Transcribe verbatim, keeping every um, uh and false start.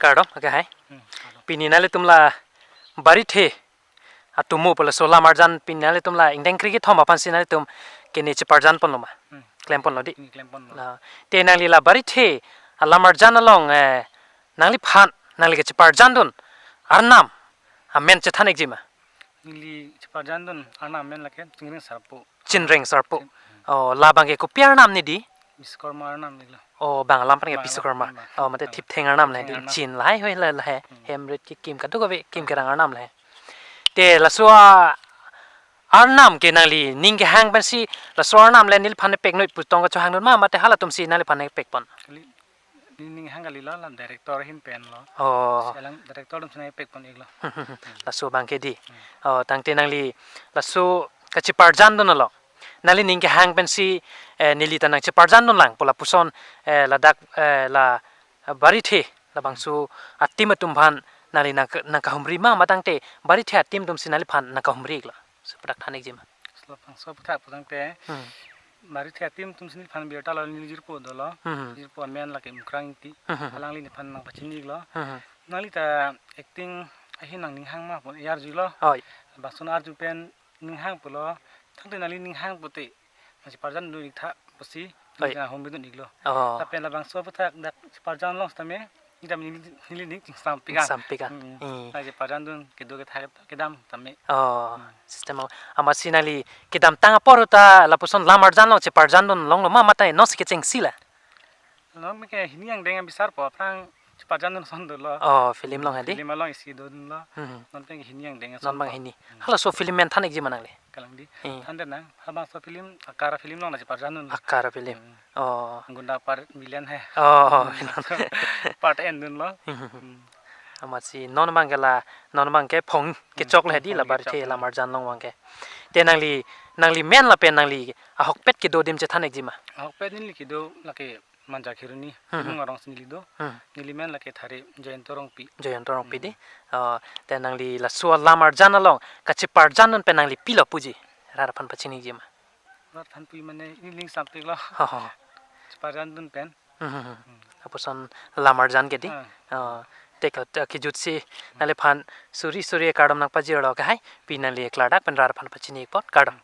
Kardom, okay, hai. Hmm, kardom. Pini nanglitum la Barithe atomo pu laso lam arjan pini nanglitum la ingdeng kre-kethom aphansi nanglitum kene cheparjan ponlo ma? Hmm. Klem ponlo di? Hmm, klem ponlo. La, te nangli la Barithe alam arjan along, eh, nangliphan, nangli kacheparjandun arnam amen chethan-ikji ma? Neli cheparjandun arnam amen lake Chinreng Sarpo. Chinreng Sarpo. Chin-, hmm. Oh, labang ke kopi arnam ne di? Biswakarma arnam iklo. Oh, bang alam pen ke Bang alam, Biswakarma. Bang. Oh, mate Oh. thiptheng arnam le Thiptheng di. Arnam. Chin lahai hoi lahai. Hmm. Hem rit kekim kadokave kim kerang arnam le. Te laso a-, arnam ke nangli ning kehang pensi laso arnam le neliphan peknoi pu tong kachohangdun ma, mate halatumsi nangliphan pekpon? Kali, ne ning hang kalilo, la director ahin penlo. Oh. Si alang director atum si nangpekpon iklo. Laso abang ke di. Hmm. Oh, tangte nangli laso kacheparjandun along nangli ning kehang pensi, eh, neli ta nangcheparjandun lang pu lapuson, eh, ladak, eh, la Barithe labangso a-team atum aphan nangli nang, nangkahumri ma, ma tangte Barithe a-team atumsi nangliphan nangkahumri iklo? Laso aputhak than-ikji ma? Laso labangso aputhak pu tangte Hmm. Barithe a-team atumsi neliphan birta lo, neli jirpo dolo. Hmm. Jirpo amen lake Mukrang Ingti. Hmm. Alangli neliphan nangpachini iklo. Hmm. Nangli ta acting ahin nangning hang ma pu arjulo. Oi. Bangso arju pen ning hang pulo. Tangte nangli ning hang pute nangcheparjandun ik tha pusi Oi. neli nangkahumridun iklo. Oh. Lapen labangso aputhak dak cheparjan along setame, neli ta neli, neli ning chingsam pik-an. Chingsam pik-an. Hmm. Hmm. Nangcheparjandun kedo ketha kedam tame. Oh, Hmm. system aw. Amatsi nangli kedamtang apor ta lapuson lam arjan along cheparjandun longlo ma, mate non si kechengsi la? Non ke hini angdeng abisar po aphrang cheparjandun ason dolo. Oh, film along hadi? Film along isi dodunlo. Hmm. Non pen hini angdeng ason Non abang po. hini. Hmm. Halaso film men than-ikji ma nangli? Kalang di. Hmm. Than-det nang, labangso film, Akar film along nangcheparjandun. Akar film. Hmm. Oh. Gunda part villain he. Oh, Hmm. villain. Part endunlo. Hmm. Hmm. Amatsi non abang ke la, non abang ke phong Hmm, kechok le di phong la kechok Barithe le. lam arjan along abang ke. Te nangli, nangli men lapen nangli ahokpet kedo adim chethan-ikji ma? Ahokpet neli kedo lake Manja Kheroni, Hmm, hmm. Timung arongsi neli do. Hmm. Neli men lake Thare Jayanta Rongpi. Jayanta Rongpi di. Hmm. Oh, te nangli laso alam arjan along kacheparjandun pen nangli pilo puji? Rat aphan pachini-ikji ma? Rat aphan pu mane neli ning sampik lo. Ho, ho. Cheparjandun pen. Hmm, hmm, hmm. Hmm. Lapuson lam arjan ke di. Ah. Oh, te ka, te kejutsi Hmm. nangliphan suri suri kardom nangpajirlo ke hai. Pi nangli klardak pen rat aphan pachini-ik apot kardom.